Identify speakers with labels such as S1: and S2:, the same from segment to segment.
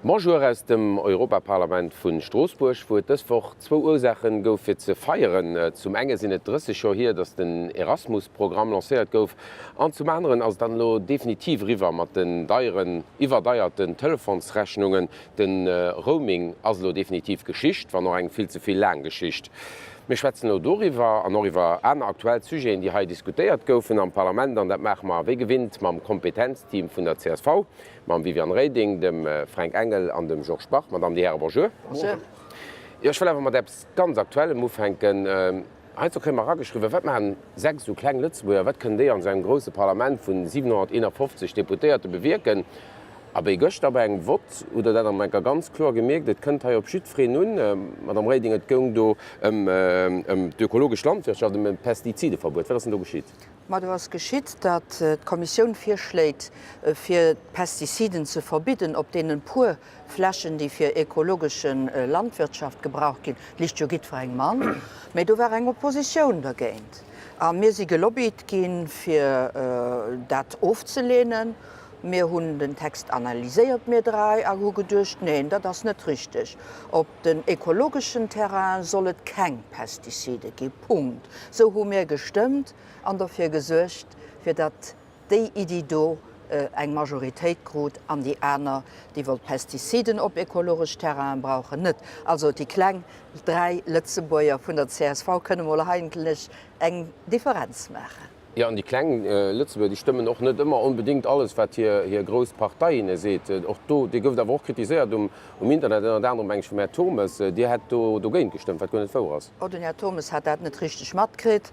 S1: Bonjour aus dem Europaparlament vu Stroossbuerg, wou et dës Woch zwou Ursaachen gouf fir ze feieren. Zum enge sinn et 30 Joer hier, datt den Erasmus-Programm lancéiert gouf an zum aneren ass et dann elo definitiv eriwwer mat den deieren, iwwerdeierten Telefonsrechnungen. De Roaming ass elo definitiv Geschicht, wann och eng vill ze vill laang Geschicht. Mir schwätzen elo doriwwer an och iwwer aner aktuell Sujeten, déi hei diskutéiert goufen am Parlament an dat maache mer wéi gewinnt mam Kompetenzteam vun der csv. Mam Viviane Reding, dem Fränk Engel an dem Georges Bach. Madame, Dir Häre, bonjour.
S2: Bonjour.
S1: Jo, ech wëll awer mat eppes ganz Aktuellem ufänken. Heiansdo kréie mer erageschriwwen, Wat maachen 6 esou kleng Lëtzebuerger, wat kënnen déi an esou engem grousse Parlament vu 751 Deputéierte bewierken? Abee, gëschter bei engem Vott hutt Der dat am enker ganz kloer gemierkt, et kënnt hei op jiddwereen un. Madame Reding, et goung do ëm d'ökologesch Landwirtschaft, ëm e Pestizideverbuet. Wat ass denn do geschitt?
S2: Ma do ass geschitt, datt d'Kommissioun virschléit, fir d'Pestiziden ze verbidden op deenen puer Flächen, déi fir ekologesche Landwirtschaft gebraucht ginn. Et liicht jo giddferengem an, mä do war eng Oppositioun dergéint. A mir si gelobbyt ginn, fir dat ofzelehnen. Mir hunn den Text analyséiert, mir drai, a hu geduecht, Neen, dat ass net richteg. Op den ekologeschen Terrain soll et keng Pestizide gi. Punkt. Sou hu mir gestëmmt an derfir gesuergt, fir datt déi Iddi do eng Majoritéit krut an déi aner, déi wollt Pestiziden op ekologesch Terrainen brauchen, net. Also déi kleng dräi Lëtzebuerger vun der csv kënne mol eigentlech eng Differenz maachen.
S1: Jo, an déi kleng Lëtzebuerger, déi stëmmen och net ëmmer onbedéngt alles, wat hir hir grouss Partei hinne seet. Och do, Dir gouft awer och kritiséiert um um Internet, ënnert anerem meng ech vum Här Turmes, Dir hätt do dogéint gestëmmt, wat guer net wouer ass.
S2: Oh, den Här Turmes hat dat net richteg matkritt,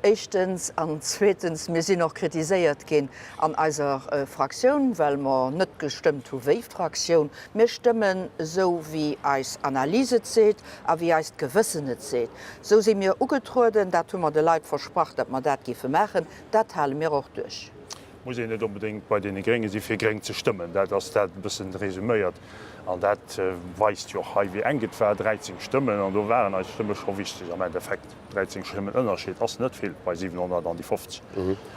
S2: éischtens. An zweetens, mir sinn och kritiséiert ginn an eiser Fraktioun, well mer net gestëmmt hu wéi Fraktioun. Mir stëmmen esou, wéi eis Analys et seet a wéi eist Gewëssen et seet. Sou si mir ugetrueden, dat hu mer de Leit versprach, datt mer dat géife maachen, dat hale mir och duerch.
S3: Muss een net onbedéngt bei deene Grénge si fir gréng ze stëmmen. Dat ass dat e bëssen resuméiert. An dat weist jo och hei, wéi enk et war, 13 Stëmmen, an do waren eis Stëmme scho wichteg am Endeffekt. 13 Stëmmen Ënnerscheed ass net vill bei 700 an déi 50.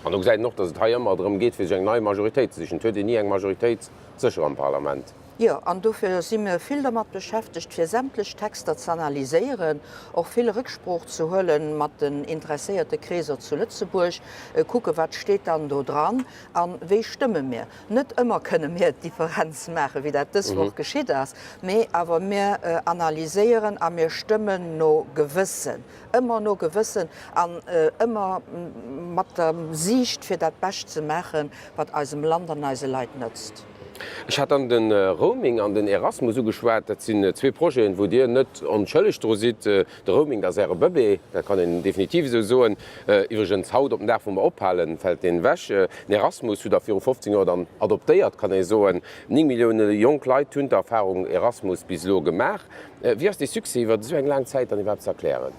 S1: An do gesäit een och, datt et hei ëmmer drëm geet, fir sech eng nei Majoritéit ze sichen. Et huet een ni eng Majoritéit sécher am Parlament.
S2: Jo, an dofir si mir vill dermat beschäftegt, fir sämtlech Texter ze analyséieren, och vill Rëcksprooch ze huele mat den interesséierte Kreeser zu Lëtzebuerg, kucke wat steet dann do dran a wéi stëmme mir. Net ëmmer kënne mir d'Differenz maachen, wéi dat dës Woch geschitt ass, mee awer mir analyséieren a mir stëmmen no Gewëssen, ëmmer no Gewëssen an ëmmer mat der Siicht, fir dat Bescht ze maachen, wat eisem Land an eise Leit nëtzt.
S1: Ech hat dann de Roaming an den Erasmus ugeschwat. Dat sinn zwee Projeten, wou Dir net onschëlleg dru sidd. De Roaming, dat ass Äre Bëbee, dat kann een definitiv esou soen. Iwwregens haut, op den Dag wou mer ophalen, fält deen ewech. Den Erasmus hutt Der viru 15 Joer dann adoptéiert, kann ee soen. 9 Millioune jonk Leit hunn d'Erfarung Erasmus bis elo gemaach. Wéi ass dee Succès iwwer esou eng laang Zäit dann iwwerhaapt ze erklären?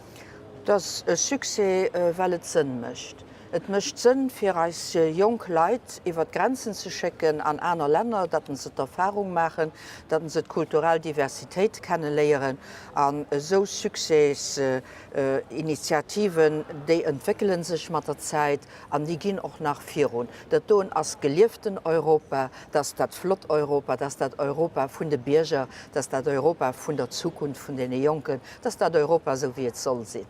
S2: Et ass e Succès, well et Sënn mécht. Et mécht Sënn, fir eis jonk Leit iwwer d'Grenzen ze schécken an aner Länner, datt se d'Erfahrung maachen, datt se d'kulturell Diversitéit kenneléieren. An esou Succèsinitiativen, déi entwéckele sech mat der Zäit an déi ginn och nach virun. Dat doen ass gelieften Europa, dat ass dat flott Europa, dat ass dat Europa vun de Bierger, dat ass dat Europa vun der Zukunft vun deene Jonken, dat ass dat Europa esou wéi et soll sinn.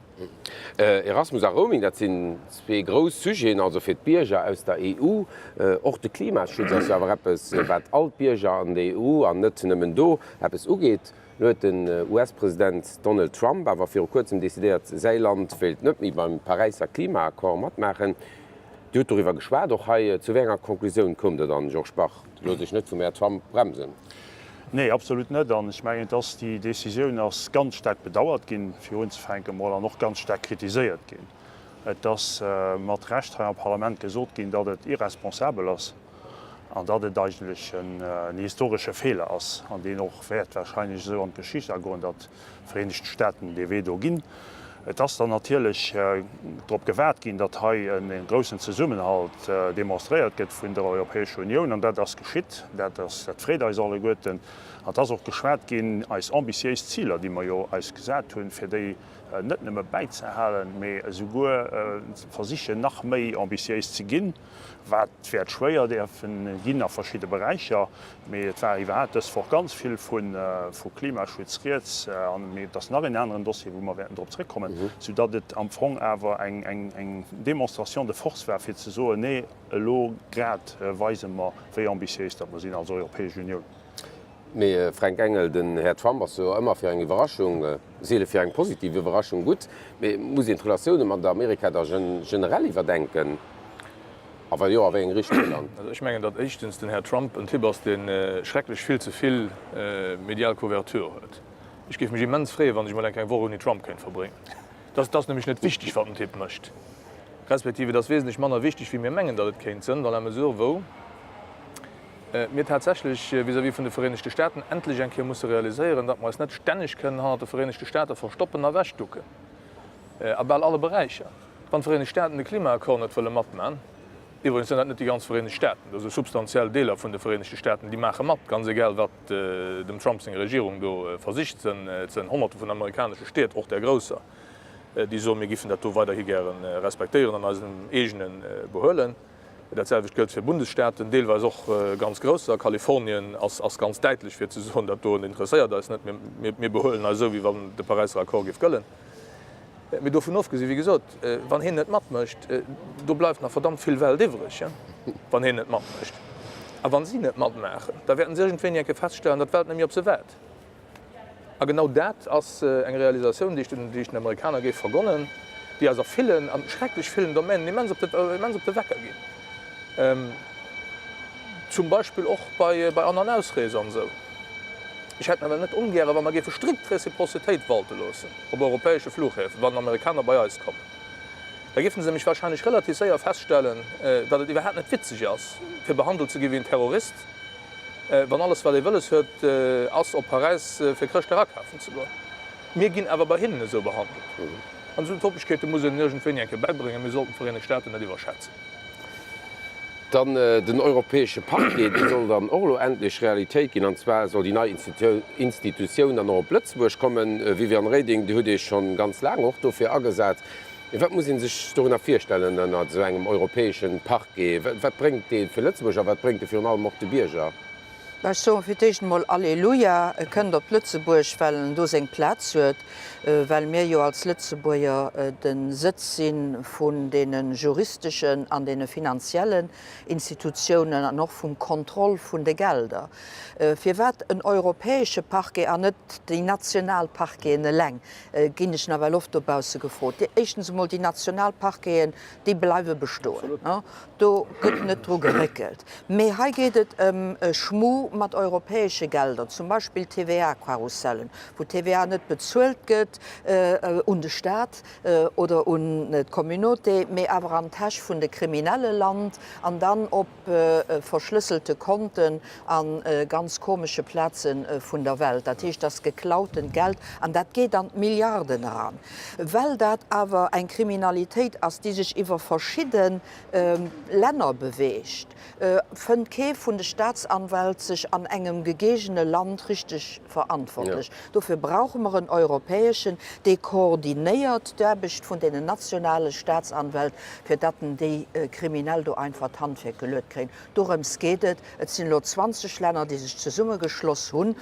S1: Erasmus a Roaming, dat sinn zwee grouss Sujeten, also fir d'Bierger aus der EU. Och de Klimaschutz ass jo awer eppes, wat all d'Bierger an der EU, an net nëmmen do, eppes ugeet. Elo huet den US-President Donald Trump awer viru kuerzem decidéiert, säi Land wéilt net méi beim Paräisser Klimaaccord matmaachen. Dir hutt doriwwer geschwat och hei. Zu wéi enger Konklusioun koumt Der dann, Georges Bach? Dir loosst Iech net vum Här Trump bremsen.
S3: Nee, absolut net. An ech mengen, dass déi Décisioun ass ganz staark bedauert ginn, fir unzefänke mol, an och ganz staark kritiséiert ginn. Et ass mat Recht hei am Parlament gesot ginn, datt et irresponsabel ass an datt et eigentlech en historesche Feeler ass an deen och wäert wahrscheinlech esou an d'Geschicht agoen, datt d'Vereenegt Staaten dee Wee do ginn. Et ass dann natierlech drop gewaart ginn, datt hei e groussen Zesummenhalt demonstréiert gëtt vun der Europäescher Unioun, an dat ass geschitt. Dat ass, dat freet eis alleguerten. An et ass och geschwat ginn, eis ambitiéis Ziler, déi mer jo eis gesat hunn, fir déi net nëmme bäizehalen, mee esouguer versichen, nach méi ambitiéis ze ginn. Wat wäert schwéier däerfen ginn a verschidde Beräicher, mee et war iwwerhaapt dës Woch ganz vill vu Klimaschutz rieds. An et ass nach een aneren Dossier, wou mer wäerten drop zréckkommen, soudatt et am Fong awer eng Démonstration de force war, fir ze soen, Nee, elo grad weise mer, wéi ambitiéis datt mer sinn als Europäesch Unioun.
S1: Mee Fränk Engel, den Här Trump ass jo ëmmer fir eng Iwwerraschung, seele fir eng positiv Iwwerraschung gutt. Mee muss een d'Relatioune mat Amerika da generell iwwerdenken? A wa jo, a wéi eng Richtung dann?
S4: Also ech mengen, datt éischtens den Här Trump en Typ ass, dee schrecklech vill ze vill medial Couverture huet. Ech géif mech immens freeën, wann ech emol eng kleng Woch ouni Trump kéint verbréngen. Dat ass nämlech net wichteg, wat den Typ mécht. Respektiv et ass wesentlech manner wichteg, wéi mir mengen, datt et kéint sënn, dans la mesure wou mir tatsächlech vis-à-vis vun de Vereenegte Staten endlech eng Kéier musse realiséieren, datt mer eis net stänneg kënnen hannert de Vereenegte Staate verstoppen a ewechducken, a bal alle Beräicher. Wann d'Vereenegt Staten de Klimaaccord net wëlle matman, iwwregens sinn dat net déi ganz Vereenegt Staten, do si substantiell Deeler vun de Vereenegte Staten, déi maache mat, ganz egal wat dem Trump seng Regierung do versicht, et sinn Honnerte vun amerikanesche Stied, och där grousser, déi soen, mir giffen dat do weiderhi gäre respektéieren an eisem eegene behuelen. Dat selwecht gëllt fir Bundesstaaten, deelweis och ganz grousser. Kalifornien ass ganz däitlech fir ze soen, dat doen interesséiert eis net, mir behuelen eis esou, wéi wann de Paräisser Accord géif gëllen. Mee dovun ofgesi, wéi gesot, wann hien net matmécht, do bleift nach verdammt vill Welt iwwreg, wann hien net matmécht. A wa si net matmaachen, da wäerten se iergendwéini eng Kéier feststellen, datt d'Welt net méi op se waart. A genau dat ass eng Realisatioun, déi ech den Amerikaner géif vergonnen, déi eis a villen, a schrecklech villen Domänen immens op de Wecker ginn. Zum Beispill och bei An an Ausrees an esou. Ech hätt nawell net ongäre wa mer géife strikt Reciprocitéit walte loossen op europäesche Flughäfen, wann Amerikaner bei eis kommen. Da géife se nämlech wahrscheinlech relativ séier feststellen, datt et iwwerhaapt net witzeg ass, fir behandelt ze gi wéi en Terrorist. Wann alles wat ee wëlles huet ass op Paräis fir Chrëschtdag akafen ze goen. Mir ginn awer bei hinnen esou behandelt. An esou Topegkeete muss een iergendwéini eng Kéier bäibréngen. Mir sollten d'Vereenegt Staaten net iwwerschätzen.
S1: Dann den europäesche Parquet, dee soll dann och elo endlech Realitéit ginn. An zwar soll déi nei Institutioun dann och op Lëtzebuerg kommen. Viviane Reding, Dir hutt Iech schonn ganz laang och dofir agesat. Mee wat muss ee sech dorënner virstellen, ënner esou engem europäesche Parquet? Wat bréngt dee fir Lëtzebuerg a wat bréngt e virun allem och de Bierger?
S2: Ech soen fir d'éischt emol Alleluia, e kënnt op Lëtzebuerg, well en do seng Plaz huet, well mir jo als Lëtzebuerger de Sëtz si vun deene juristeschen an deene finanziellen Institutiounen an och vum Contrôle vun de Gelder. Firwat en europäesche Parquet an net déi national Parqueten eleng? Ginn ech nawell oft dobausse gefrot. Déi, éischtens emol, déi national Parqueten, déi bleiwe bestoen. Do gëtt net dru geréckelt. Mee hei geet et ëm Schmu mat europäesche Gelder, zum Beispill TVA-Karussellen, wou d'TVA net bezuelt gëtt un de Stat oder un d'Communauté, mee awer an d'Täsch vun de Kriminelle lant an dann op verschlësselte Konten a ganz komesche Plaze vun der Welt. Dat heescht, dass geklautent Geld, an dat geet an d'Milliarden eran. Well dat awer eng Kriminalitéit ass, déi sech iwwer verschidde Länner beweegt, fënnt kee vun de Staatsanwält sech an engem gegeegene Land richteg verantwortlech. Dofir brauche mer en europäeschen, dee koordinéiert d'Aarbecht vun deenen nationale Staatsanwält, fir datt en déi Kriminell do einfach d'Handwierk geluet kréien. Dorëms geet et. Et sinn elo 20 Länner, déi sech zesummegeschloss hunn,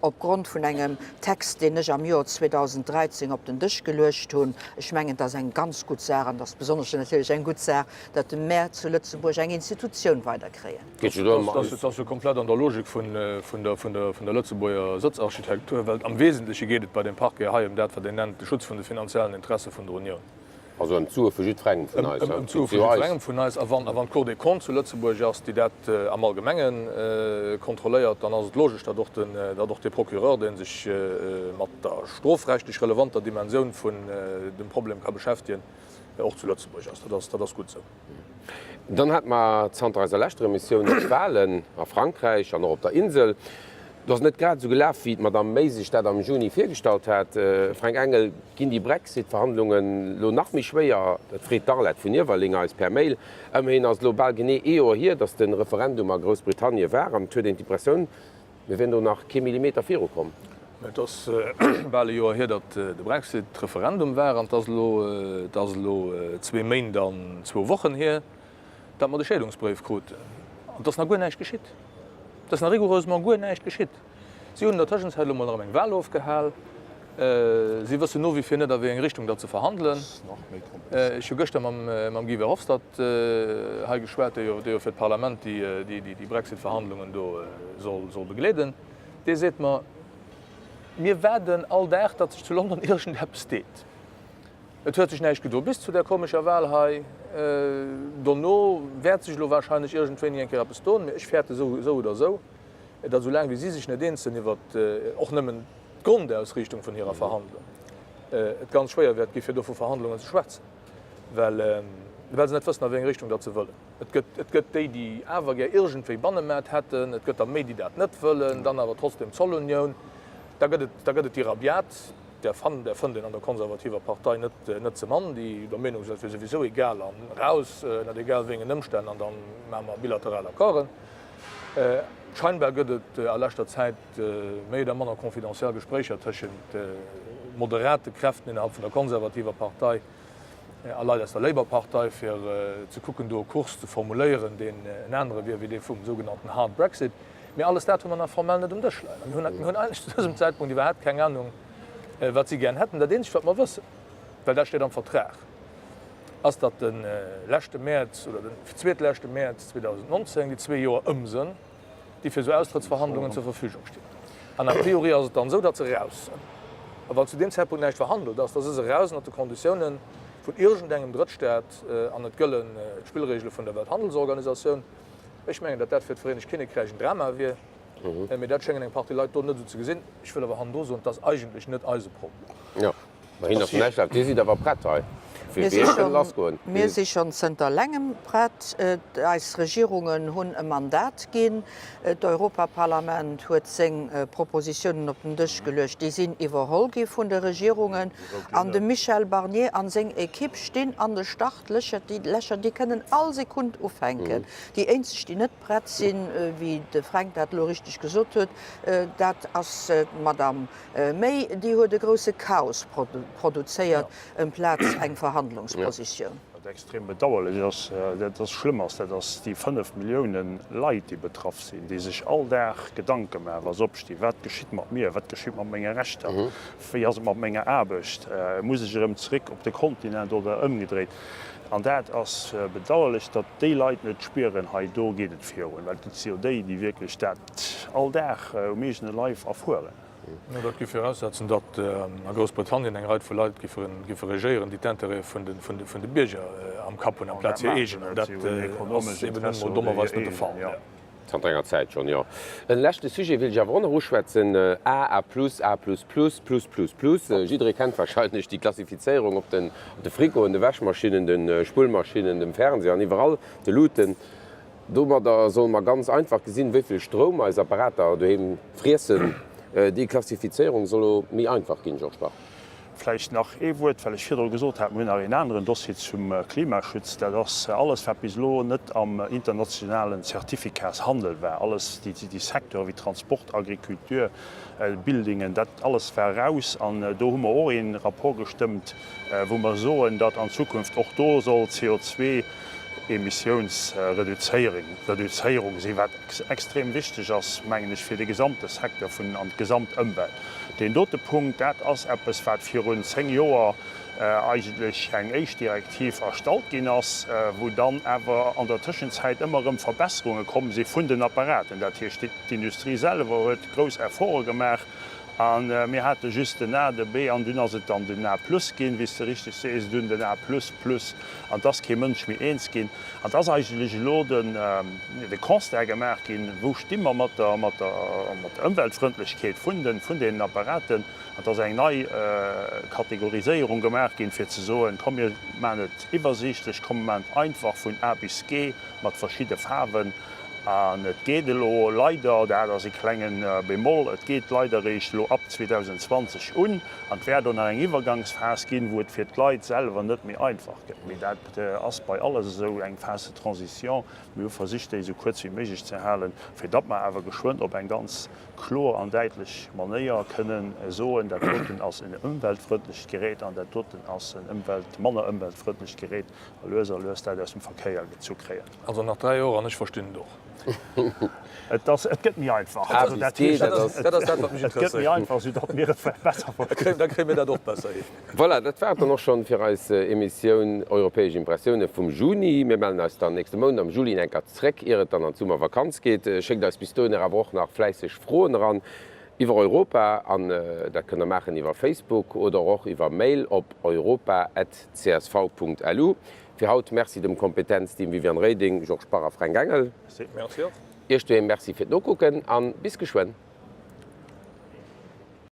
S2: opgrond vun engem Text, deen ech am Joer 2013 op den Dësch geluecht hunn. Ech mengen, et ass eng ganz gutt Saach an et ass besonnesch natierlech eng gutt Saach, datt mär zu Lëtzebuerg eng Institutioun weider kréien.
S4: Dat ass jo komplett an der Logik vun der Lëtzebuerger Sëtzarchitektur, well am Wesentleche geet et bei deem Parquet hei ëm dat, wat een nennt de Schutz vun de finanziellen Interesse vun der Unioun.
S1: Also ëm d'Sue vu jiddwerengem vun eis.
S4: Ëm d'Sue vu jiddwerengem vun eis. A wann d'Cour des Comptes zu Lëtzebuerg ass, déi dat am Allgemenge kontrolléiert, dann ass et logesch, datt och den, datt och dee Procureur, dee sech mat der strofrechtlech relevanter Dimensioun vun dem Problem ka beschäftegen, och zu Lëtzebuerg ass. Dat ass, dat ass gutt esou.
S1: Dann hate mer zanter eiser leschter Emissioun och d'Wahlen a Frankräich an och op der Insel. Do ass net grad esou gelaf, wéi d'Madamm May sech dat am Juni virgestallt hat. Fränk Engel, ginn déi Brexit-Verhandlungen elo nach méi schwéier? Dat freet d'Arlette vun Iewerleng eis per Mail. Ëmmerhin ass et elo bal genee ee Joer hier, datt de Referendum a Groussbritannien war an et huet een d'Impressioun, mir wieren do nach kee Millimeter virukomm.
S4: Et ass bal e Joer hier, datt de Brexit-Referendum war an et ass elo, et ass elo zwee Méint an zwou Wochen hier, datt mer de Scheedungsbréif kruten an et ass nach guer näischt geschitt. Et ass nach rigoureusement guer näischt geschitt. Si hunn an der Tëschenzäit elo mol erëm eng Wal ofgehal. Si wëssen no wie vir net, a wéi eng Richtung datt se verhandelen. Ech hu gëschter mam Guy Verhofstadt hei geschwat, dee jo fir d'Parlament déi Brexit-Verhandlungen do soll begleeden. Dee seet mer, Mir waarden all Dag, datt sech zu London iergendeppes deet. Et huet sech näischt gedo bis zu där komescher Wahl hei. Dono wäert sech elo wahrscheinlech iergendwéini eng Kéier eppes doen, mee ech fäerte sou oder sou, datt esou laang wéi si sech net eens sinn iwwer och nëmmen d'Grondausriichtung vun hirer Verhandlung, et ganz schwéier wäert gi fir do vu Verhandlungen ze schwätzen, well well se net wëssen a wéi eng Richtung datt se wëllen. Et gëtt et gëtt déi, déi awer gär iergendwéi Bannemaart hätten, et gëtt der méi, déi dat net wëllen, dann awer trotzdem Zollunioun. Da gëtt et da gëtt et déi Rabiat. Där fënnt een an der konservativer Partei net ze mann, déi der Meenung sinn, et wier souwisou egal an raus, ënnert egal wéi engen Ëmstänn, an da maache mer bilateral Accorden. Scheinbar gëtt et a leschter Zäit méi oder manner confidentiel Gespréicher tëschent moderate Kräften innerhalb vun der konservativer Partei a Leit aus der Labour-Partei, fir ze kucken, do e Kurs ze formuléieren, deen en anere wier wéi dee vum sougenannten Hard Brexit. Mee alles dat hu mer nach formell net um Dësch leien. A mir hunn eigentlech zu dësem Zäitpunkt iwwerhaapt keng Anung, wat si gären hätten. Dat eenzegt, wat mer wëssen, well dat steet am Vertrag, ass, datt de leschte Mäerz oder den zweetleschte Mäerz 2019 déi zwee Joer ëm sënn, déi fir esou Austrëttsverhandlungen zur Verfügung stinn. An a priori ass et dann esou, datt se eraus sënn. A wann zu deem Zäitpunkt näischt verhandelt ass, da si se eraus ënnert de Konditiounen vun iergendengem Drëttstaat an et gëllen d'Spillregele vun der Welthandelsorganisatioun. Ech mengen, datt dat fir d'Vereenegt Kinnekräich en Drama wier, mee dat schéngen eng Partie Leit do net esou ze gesinn. Ech wëll awer hannendru soen, et ass eigentlech net eise Problem.
S1: Jo, ma hien ass vun Esch aus. Dir sidd awer prett hei, fir fir Iech kënne lassgoen.
S2: Mir si schonn zënter längem prett. Eis Regierungen hunn e Mandat ginn. D'Europaparlament huet seng Propositiounen op den Dësch geluecht. Déi sinn iwwerholl gi vun de Regierungen. An de Michel Barnier a seng Ekipp stinn an de Startlécher. Déi Lächer, déi kënnen all Sekund ufänken. Déi eenzeg, déi net prett sinn, wéi de Fränk dat elo richteg gesot huet, dat ass d'Madame May. Déi huet e grousse Chaos produzéiert emplaz eng Verhandlungspositioun.
S3: Wat extrem bedauerlech ass, dat ass schlëmm ass, dat ass déi 5 Milliounen Leit, déi betraff sinn, déi sech all Dag Gedanke maachen, wa se opstinn, Wat geschitt mat mir? Wat geschitt mat menge Rechter? Wéi ass et mat menger Aarbecht? Muss ech erëm zréck op de Kontinent oder ëmgedréit? An dat ass bedauerlech, datt déi Leit net spieren, hei do geet et virun, well et si jo déi, déi wierklech dat all Dag um eegene Leif erfueren.
S4: Dat géif viraussetzen, datt a Groussbritannien eng Rei vu Leit géife regéieren, déi d'Intérêtë vun de Bierger am Kapp hunn, amplaz hir eegen. An dat ass eben nun emol dommerweis net de Fall.
S1: Zanter enger Zäit schonn, jo. En leschte Sujet wéilt ech awer och nach uschwätzen, A, A plus, A plus plus, plus plus plus. Jidderee kennt wahrscheinlech déi Klassifizéierung op de Frigoen, de Wäschmaschinnen, de Spullmaschinnen, dem Fernseh an iwwerall, de Luuten. Domadder solle mer ganz einfach gesinn, wéi vill Stroum eis Apparater doheem friessen. Déi Klassifizéierung soll elo méi einfach ginn, Georges Bach.
S3: Vläicht nach ee Wuert, well ech virdru gesot hat, mir hunn nach een aneren Dossier zum Klimaschutz. Dat ass alles, wat bis elo net am internationalen Zertifikatshandel war, alles déi Secteure wéi Transport, Agriculture, Buildingen, dat alles war raus. An do hu mer och ee Rapport gestëmmt, wou mer soen, datt an Zukunft och do soll CO2-Emissiounsreduzéierung Reduzéierung sinn, wat extrem wichteg ass, mengen ech, fir de gesamte Secteur vun an d'gesamt Ëmwelt. Deen dote Punkt, dat ass eppes, wat virun 10 Joer eigentlech eng éischt Direktiv erstallt ginn ass, wou dann awer an der Tëschenzäit ëmmer erëm Verbesserunge komm si vun den Apparaten. Dat heescht, d'Industrie selwer huet grouss Efforte gemaach a mir hate just den A, de B an dunn ass et dann den A plus ginn, wéi s de richteg sees, dunn den A plus plus an et ass kee Mënsch méi eens ginn. An et ass eigentlech elo de Constat gemaach ginn, wou sti mer mat der Ëmweltfrëndlechkeet vun deenen Apparaten. An et ass eng nei Kategoriséierung gemaach ginn, fir ze soen, komm mir maachen et iwwersiichtlech, komm mir maachen et einfach vun A bis G mat verschidde Faarwen. An et geet elo leider, dat ass e klenge Bémol, et geet leider eréischt elo ab 2020 un. An et wäert och nach eng Iwwergangsphas ginn, wou et fir d'Leit selwer net méi einfach gëtt. Mee dat ass bei alles esou, eng Phase de transition. Mir hu versicht, déi esou kuerz wéi méiglech ze halen, fir datt mer awer geschwënn op eng ganz kloer an däitlech Manéier kënnen soen, dat doten ass en ëmweltfrëndlecht Gerät an dat doten ass en ëmwelt-, manner ëmweltfrëndlecht Gerät, a lues a lues dat aus dem Verkéier gezu kréien.
S4: Also nach 3 Joer an ech verstinn et och.
S3: Et ass, et gëtt méi einfach.
S4: A bis D, dat ass. Dat ass dat, wat mech
S3: Et gëtt méi einfach, soudatt mir et vläicht besser verstinn.
S4: Da kréie mir dat och besser hin.
S1: Voilà, dat war et dann och schonn fir eis Emissioun Europäesch Impressioune vum Juni. Mir mellen eis dann nächste Mount am Juli enker zréck, ier et dann an d'Summervakanz geet. Schéckt eis bis dohinner awer och nach fläisseg Froen eran iwwer Europa an dat kënnt der maachen iwwer Facebook oder och iwwer Mail op europa@csv.lu. Fir haut Merci dem Kompetenzteam Viviane Reding, Georges Bach a Fränk Engel.
S4: Merci och.
S1: Iech doheem Merci fir d'Nokucken an bis geschwënn.